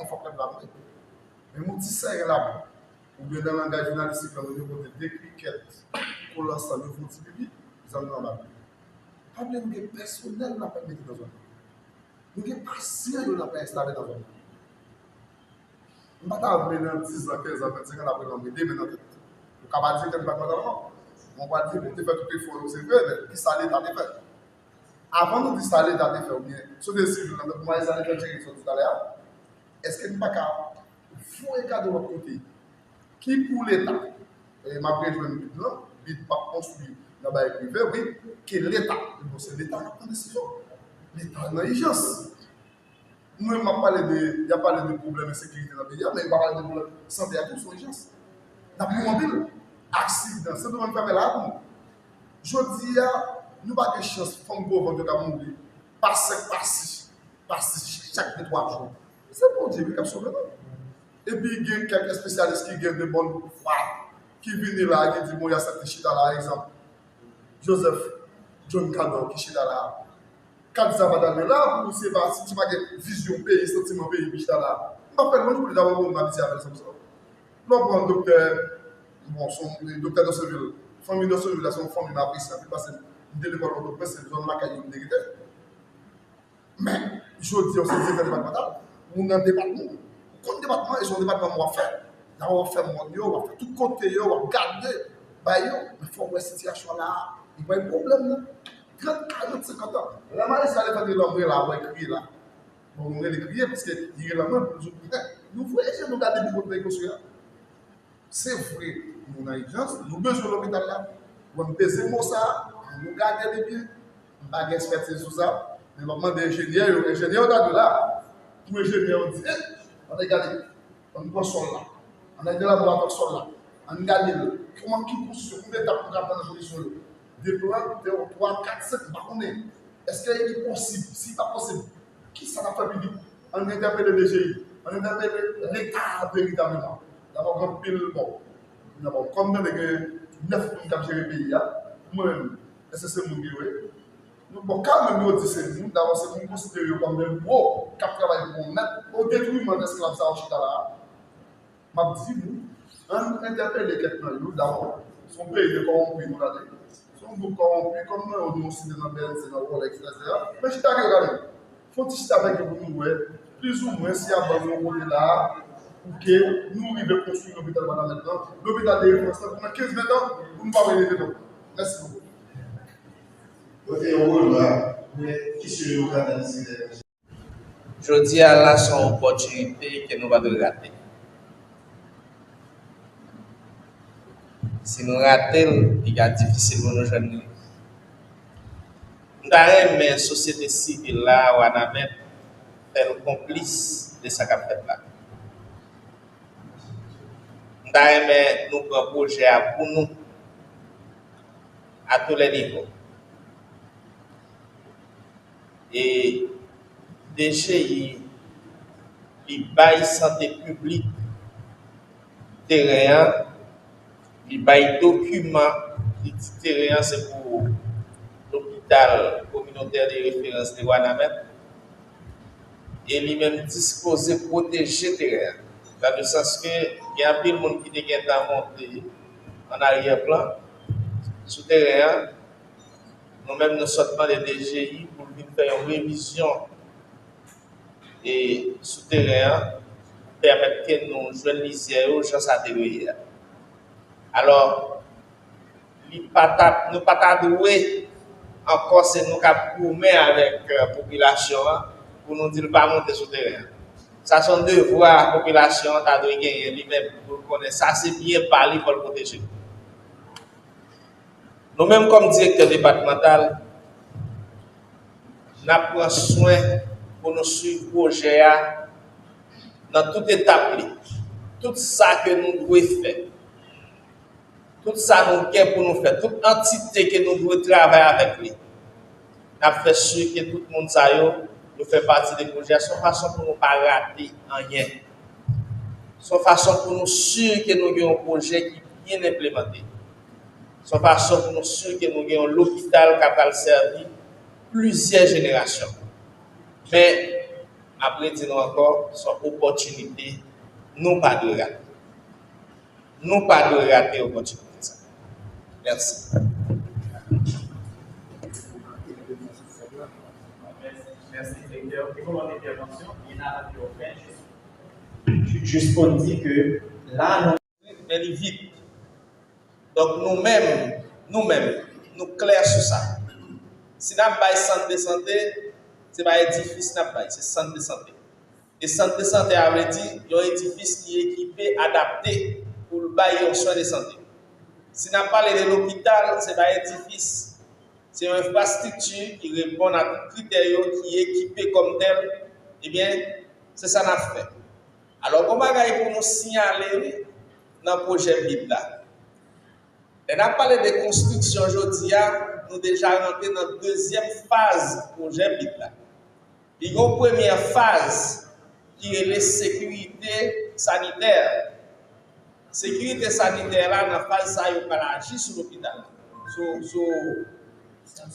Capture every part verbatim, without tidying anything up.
E fòk lè la mwen. Men yon ti sèren lamen. Oubyen nan langaj jounalis lan, nou te pote de krikèt, kole ansanm, yo fè yon ti pipi, zam nan anba pye. Pa bliye nou gen pèsonèl n ap mete nan zòn nan. Nou gen pasyan yo n ap enstale nan zòn nan. M pa ta vle nan diz an, kenz an, vennsenk an, n ap rele yon de men nan tèt. Nou ka pa direktè depatmantal ankò. Bon, w a di, bon, te fè tout efò yo, se vre, men ki sa Leta te fè? Avan nou di sa Leta te fè, oubyen sosyete sivil lan, tankou Marie Salete Thierry sot di talè a, èske n pa ka voye gade lòt kote? Ki pou Leta? E, m ap rejwenn bid lan, bid p ap konstwi nan bagay prive, wi, ke Leta. Bon, se Leta k ap pran desizyon. Leta nan ijans. Mwen, m ap pale de, y ap pale de pwoblèm ensekirite nan peyi a, men yo pa pale de pwoblèm sante a tou, se yon ijans. N ap mouri anpil. Aksidan, Sendomeng fèmen la pou nou. Jodi a, nou pa gen chans, fanm gwo vant yo ka mouri pa senk, pa sis, pa sis chak de twa jou. Se Bondye wi k ap sove nou. Epi gen kèk espesyalis ki gen de bòn fwa ki vini la, ki di, bon, y a sa ki chita la, egzanp, Joseph John Cador ki chita la. Kat sa pa t ale la pou se pa, si se pa gen vizyon peyi, santiman peyi ki chita la. M pa fè lwanj pou li dabò, bon, m ap di avè l sanm sa. Lè w pran doktè, bon, se yon doktè Dosseville, fanmi Dosseville la, se yon fanmi m apresye anpil, paske m te lekòl Pòtoprens, se zòn lakay yo m te rete. Men, jodi a, w se direktè depatmantal, ou nan depatman, ou konn depatman, e se yon depatman w ap fè. Dabò, w ap fè mòn yo, w ap fè tout kote yo, w ap gade bay yo, men fò w wè sitiyasyon la, li pa gen pwoblèm, non. Trant, karant, senkant an. Lè Marie Salete Thierry rele mwen la, wè kriye la. Bon, nou rele kriye, paske li rele mwen pou nou di, nou voye je nou gade biro k te konstwi a. Se vre, nou nan ijans, nou bezwen lopital la. Bon, m peze mo sa, nou gade li byen. M pa gen ekspètiz sou sa, men m ap mande enjenyè yo. Enjenyè yo ta dwe la. Pou enjenyè yo di, eh, ann gade, ann pran sòl la. Ann gade laboratwa sòl la. Ann gade l. Kòman ki pozisyon, konbyen etap nou ka pran nan pozisyon yo? De plan, de twa, kat, senk, m pa konnen. Èske li posib? Si li pa posib, kisa n ap fè pi vit? Ann entèpele D G I, ann entèpele Leta veritableman. Dabò, gen anpil, bon, dabò, kòm m tande gen nèf moun k ap jere peyi a, mwen menm, èske se moun yo ye? Nou, bon, kanmenm yo di se moun, dabò, se moun konsidere yo kòm de bwo k ap travay pou yon mèt, o detriman de esklav sa yo chita la a. M ap di nou, ann entèpele kèk nan yo dabò. Se yon peyi de kòwonpi nou rale. Se yon gwoup kòwonpi, kòm nou, nou site nan B N C, nan Rolex, etsetera. Men chita ke yo rale. Fè yon ti chita avèk yo pou nou wè, plizoumwen, si y ap ban nou yon kote la a, pou ke nou rive konstwi lopital Wanament lan, lopital de referans lan, pou nan kenz, ven tan, pou nou pa rele de non. Mèsi bokou. Kote yo wòl la, men ki se yo ka analize lè Jodi a la se yon opòtinite ke nou pa dwe rate. Si nou rate l, li ka difisil pou nou jwenn li. M ta renmen sosyete sivil la, Wanament, fè l konplis de sa k ap fèt la. M ta renmen nou pran pwojè a pou nou, a tou lè nivo. E D G I, li bay sante piblik teren an, li bay dokiman, li di teren an se pou lopital kominotè de referans de Wanament, e li menm dispoze pwoteje teren an. Nan le sans ke gen anpil moun ki te gentan monte an aryè plan sou teren an, nou menm, nou sot mande D G I pou l vin fè yon revizyon e sou teren an, pou pèmèt ke nou jwenn lizyè yo jan sa te dwe ye a. Alò, li pa ta, nou pa ta dwe ankò se nou k ap goumen avèk, euh, popilasyon an pou nou di l pa monte sou teren an. Sa se yon devwa popilasyon an ta dwe genyen li menm pou l konnen sa se byen pa li, fò l pwoteje. Nou menm kòm direktè depatmantal, n ap pran swen pou nou swiv pwojè a nan tout etap li. Tout sa ke nou dwe fè, tout sa nou gen pou nou fè, tout antite ke nou dwe travay avèk li, n ap fè si ke tout moun sa yo, yo fè pati de pwojè a. Se yon fason pou nou pa rate anyen. Se yon fason pou nou si ke nou gen yon pwojè ki byen enplimante. Se yon fason pou nou si ke nou gen yon lopital k ap pral sèvi plizyè jenerasyon. Men, Ap redi nou ankò, se yon opòtinite nou pa dwe rate. Nou pa dwe rate opòtinite sa. Mèsi. Mèsi, direktè. Te gen yon lòt entèvansyon, li nan rapid, jis, jis pou n di ke la, nou men li vit. Donk, nou menm, nou menm, nou klè sou sa. Si n ap bay sant de sante, se pa edifis n ap bay, se sant de sante. E sant de sante a vle di yon edifis ki ekipe, adapte pou l bay yon swen de sante. Si n ap pale de lopital, se pa edifis, se yon enfrastrikti ki reponn a tout kritè yo, ki ekipe kòm tèl, ebyen, se sa n ap fè. Alò, gon bagay pou nou siyale, wi, nan pwojè bid la. Lè n ap pale de konstriksyon jodi a, nou deja rantre nan dezyèm faz pwojè bid la. Li gen yon premyè faz ki rele sekirite sanitè. Sekirite sanitè la, nan faz sa, yo pral aji sou lopital la. Sou, sou,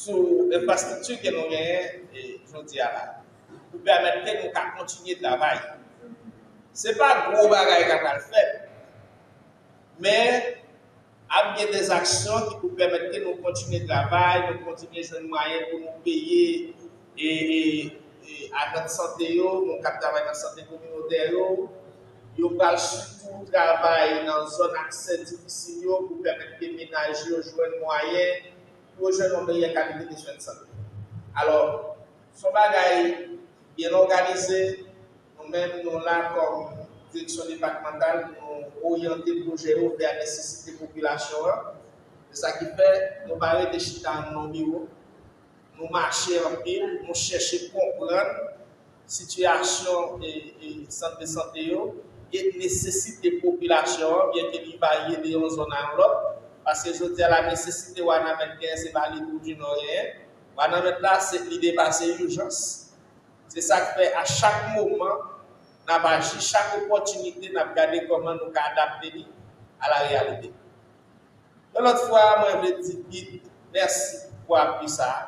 sou enfrastrikti ke nou genyen, e, jodi a la, pou pèmèt ke nou ka kontinye travay. Se pa gwo bagay k ap pral fèt, men ap gen de aksyon ki pou pèmèt ke nou kontinye travay, nou kontinye jwenn mwayen pou nou peye, e, e, e, ajan de sante yo, moun k ap travay nan sante kominotè yo. Yo pral sitou travay nan zòn aksè difisil yo pou pèmèt ke menaj yo jwenn mwayen pou yo jwenn yon meyè kalite de swen de sante. Alò, se yon bagay byen òganize. Nou menm, nou la kòm direksyon depatmantal pou nou oryante pwojè yo vè nesesite popilasyon an. Se sa ki fè nou pa rete chita nan biwo. Nou mache anpil, nou chèche konprann sitiyasyon e, e sant de sante yo e nesesite popilasyon an, byen ke li varye de yon zòn a yon lòt. Paske jodi a la, nesesite Wanament genyen, se pa li tou di non genyen. Wanament la, se, li depase ijans. Se sa k fè a chak moman, n ap aji, chak opòtinite, n ap gade kòman nou ka adapte li a la reyalite. Yon lòt fwa, mwen vle di bid mèsi pou apui sa a.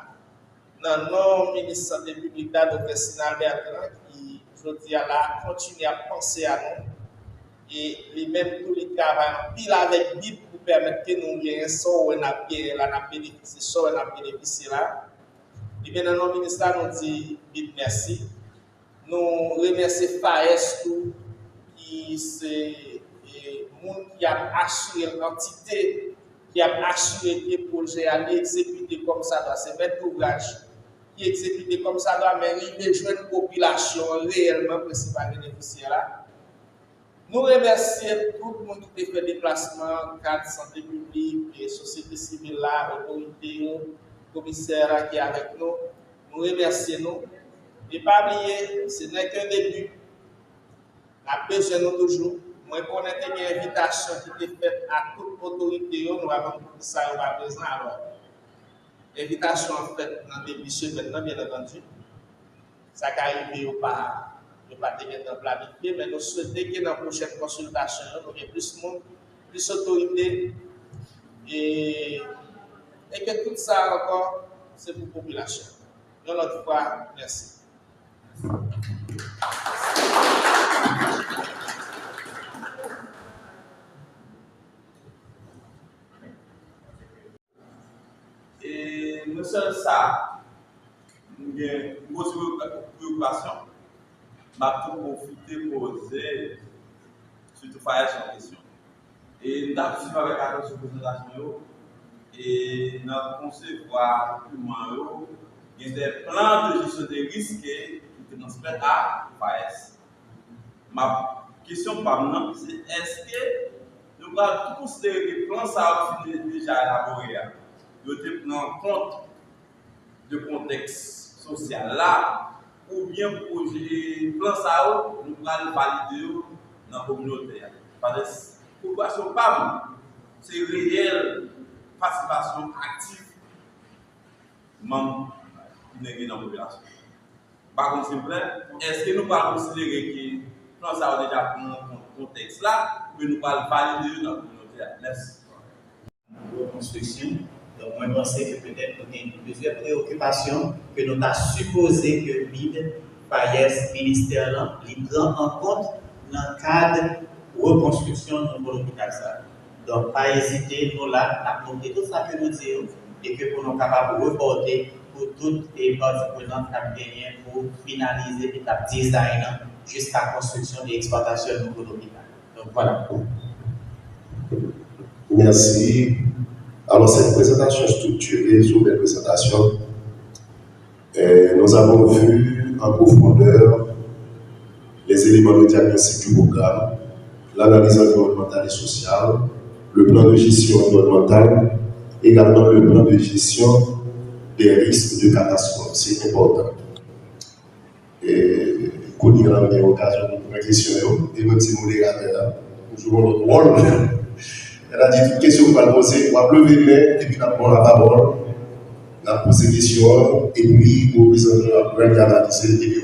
Nan non minis sante piblik la, Doktè Sinal Bertrand, ki jodi a la kontinye ap panse a nou. E li menm tou, li travay anpil avèk bid pou pèmèt ke nou genyen sa w wè n ap genyen la, n ap benefisye, sa w wè n ap benefisye la. Ebyen, nan non minis la, nou di bid mèsi. Nou remèsye FAES tou, ki se, e, moun ki ap asire, antite ki ap asire ke pwojè a li egzekite kòmsadwa. Se mèt douvraj ki egzekite kòmsadwa, men rive jwenn popilasyon an reyèlman prensipal benefisyè la. Nou remèsye tout moun ki te fè deplasman, kad sante piblik, e sosyete sivil la, otorite yo, komisè a ki avèk nou. Nou remèsye nou. E pa bliye, ce n'est qu'un début. N ap bezwen nou toujou. Mwen konnen te gen envitasyon ki te fèt a tout otorite yo, nou pa konn poukisa yo pa prezan, alò. Envitasyon an fèt nan debi semèn nan, byen antandi. Sa ka rive yo pa, yo pa te gentan planifye, men nou swete ke nan pwochèn konsiltasyon yo, nou gen plis moun, plis otorite, e, e ke tout sa ankò, se pou popilasyon. Yon lòt fwa, mèsi. E nou sèl sa, nou gen gwo preokipasyon, m ap tou pwofite poze sitou FAES yon kesyon. E nou t ap swiv avèk atansyon prezantasyon yo, e nan konsevwa dokiman yo, gen de plan de jesyon de risk ki transmèt a FAES. M ap, kesyon pa m nan, se èske nou pral tou konsidere ke plan sa yo ki fin deja elabore a, yo te pran kont de kontèks sosyal la, oubyen pwojè plan sa yo, nou pral valide yo nan kominote a. Paske preokipasyon pa m, se reyèl patisipasyon aktif manm ki gen nan popilasyon. M pa konn si m klè, èske nou pral konsidere ke plan sa yo deja pran kont kontèks la, oubyen nou pral valide yo nan kominote a? Mèsi. Rekonstriksyon. Donk, mwen panse ke petèt nou gen plizyè preyokipasyon ke nou ta sipoze ke bid payès ministè lan, li pran an kont nan kad rekonstriksyon nouvo lopital sa. Donk, pa ezite, nou la, n ap note tout sa ke nou di yo, e ke pou nou kapab repòte pou tout e pati prenant k ap genyen pou finalize etap design nan jiska konstriksyon e eksplwatasyon nouvo lopital. Donk, vwala. Merci. Alors, cette présentation structurée, c'est une belle présentation. Euh, nous avons vu en profondeur les éléments de diagnostic du programme, l'analyse environnementale et sociale, le plan de gestion environnementale, également le plan de gestion des risques de catastrophe. C'est important. E kounye a la, nou gen okazyon pou nou pran kesyon yo. E mwen, se moderatè a, m jwe yon lòt wòl. Sètadi, tout kesyon w pral poze, w ap leve men, epi n ap ba w lapawòl. N ap poze kesyon an, epi reprezantan yo ap pran, y analize, epi